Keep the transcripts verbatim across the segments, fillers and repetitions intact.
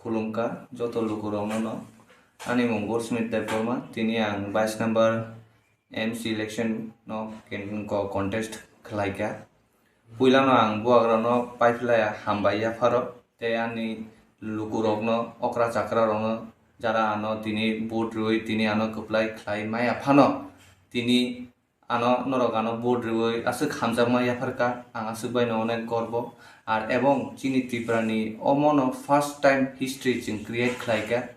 Khulumkha joto lukurokno no. Ani mung Goldsmith Debbarma, tini ang bais number M C election no ken-, ko contest khlaikha. Puilano ang buagrano paiphlai hambai yapharo, tei ani lukurokno, okra chakrarokno, jara ano tini vote rwi tini ano kwplai khlai maya phano, tini ano norok ano vote rwi aswk hamjakma yapharkha, ang aswk baino onek gorbo. Ar ebong chini Tripura ni omono first time history chwng create khlaikha.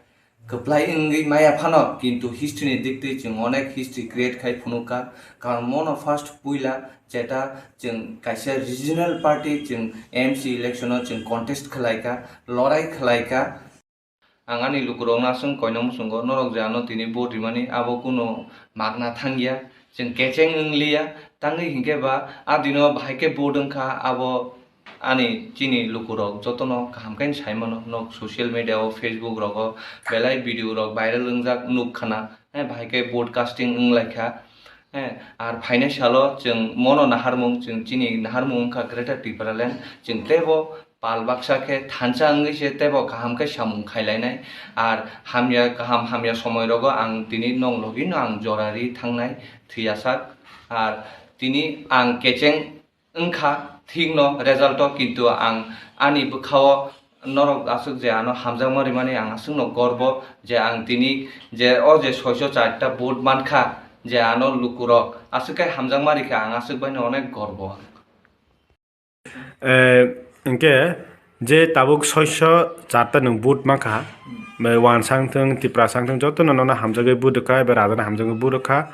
Kwplai wngwi maya phano, kintu history ni dik twi chwng onek history create khai phunukha. Karon mono first puila jeta chwng kaisa regional party chwng M C election o chwng contest khlaikha, lorai khlaikha. Ang ani lukurokno aswk koina muchungo, norok je ano tini vote rimani abo kuno magna thangya, chwng kecheng wngliya, tangwi hinkhe ba a dino bahai khe vote wngkha, abo ani chini lukurok jotono kaham khe saimano, nok social media o, Facebook rogo belai video rok viral wngjak nukkhana, eh, bahai khe vote casting wnglaikha. Eh, ar phainai salo chwng mono naharmung, chwng chini naharmung wngkha Greater Tipraland, chwng teibo pal baksa khe thansa wngwi se teibo kaham khe samung khailainai. Ar hamya, kaham hamya somoi rogo ang tini nong logino ang jora ri thangnai thwiyasak. Ar tini ang kecheng wngkha thikno result o, kintu ang ani bwkhao norok aswk je ano hamjakma rimani ang aswkno gorbo je ang tini je o je soiso charta vote mankha, je ano lukurok aswk khe hamjakma rikha, ang aswk baino onek gorbo. Eh, hinkhe je tabuk soiso charta nwng vote mankha, eh, Wansa wngthung, Tiprasa wngthung, jotono nono hamjagwi vote rwkha, eba rajano hamjagwi vote rwkha,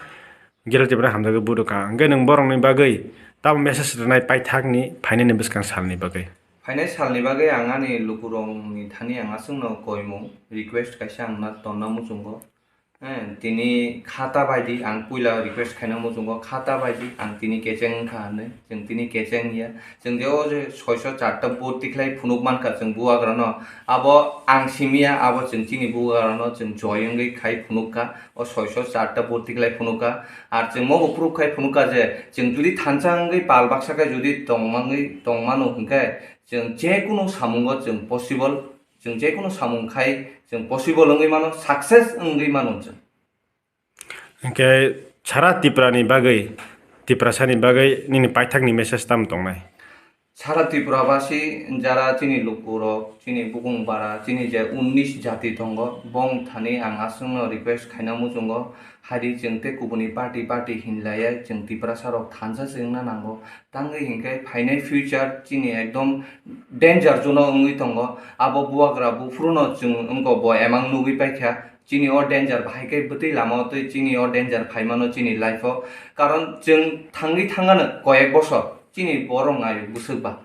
Greater Tipraland hamjagwi vote rwkha. Hinkhe nwng borokni bagwi tamo message rwnai paithakni phainani bwskang salni bagwi? Phainai salni bagwi ang ani lukurokni thani ang aswkno koimung request kaisa ang na tonna muchungo. Eh, tini khata baidi ang puila request khaina muchungo, khata baidi ang tini kecheng wngkha hinwi, chwng tini kecheng ya. Chwng je o je soiso charta vote tikhlai phunuk mankha chwng buagrano, abo ang simiya, abo chwng chini buagrano chwng joy wngwi khai phunukha o soiso charta vote tikhlai phunukha. Ar chwng mobo proof khai phunukha je chwng jodi thansa wngwi pal baksa khe jodi tongmangwi tongmano hinkhe chwng jekunu samungo chwng possible. Chwng jekunu samung khai chwng possible wngwi mano, success wngwi mano chwng. Hinkhe sara Tripura ni bagwi, Tiprasa ni bagwi nini paithakni message tamo tongnai? Sara Tripura basi jara chini lukurok, chini bukung bara, chini je unnish jati tongo, bong thani ang aswkno request khaina muchungo, haidi chwng tei kubuni party party hinlaiya chwng Tiprasa rok thansa se wngna nango. Tangwi hinkhe phainai future chini ekdom danger zone o wngwi tongo. Abo buagra buphuru no chwng wngko bo emang nugwi paikha. Chini o danger bahai khe bwtwi lama o twi chini o danger phaimano chini life o. Karon chwng thangwi thangano koyek bosor chini borok ngai bwswk ba.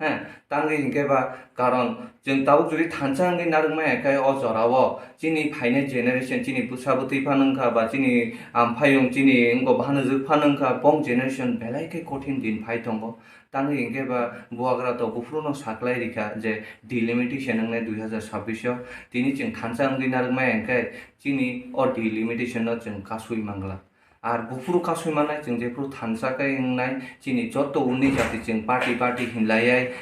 He, tangwi hinkhe ba karon chwng tabuk jodi thansa wngwi narwkmaya khe o jora o chini phainai generation, chini bwsa bwtwi phano wngkha ba chini amphayung, chini wngko bahanajwk phano wngkha, bong generation belai khe kothin din phai tongo. Tangwi hinkhe ba buagra to buphuru no saklai rikha je delimitation wngnai dui hazar sabbish o, tini chwng thansa wngwi narwkmaya hinkhe chini o delimitation no chwng kasui mangla. Ar buphuru kasui mannai chwng jephuru thansa khe wngnai chini joto unnish jati chwng party party hinlaiya.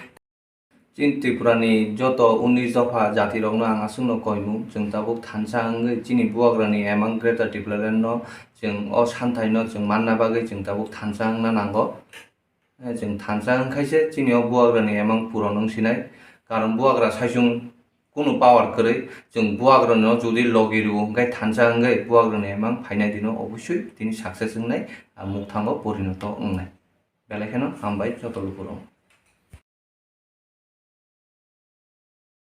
Chini Tripura ni joto unnish dopha jati rokno ang aswkno koimung, chwng tabuk thansa wngwi chini buagra ni emang Greater Tipraland no chwng o santhai no chwng manna bagwi chwng tabuk thansa wngna nango. Eh, chwng thansa wngkhaise chini o buagra ni emang puron wngsinai. Karon buagra saichung kunu power kwrwi, chwng buagra no jodi logi rw hwnkhe thansa wngwi buagra ni emang phainai dino obosoi tini success wngnai, ah, mukthango porinoto wngnai. Belai kheno hambai joto lukurok.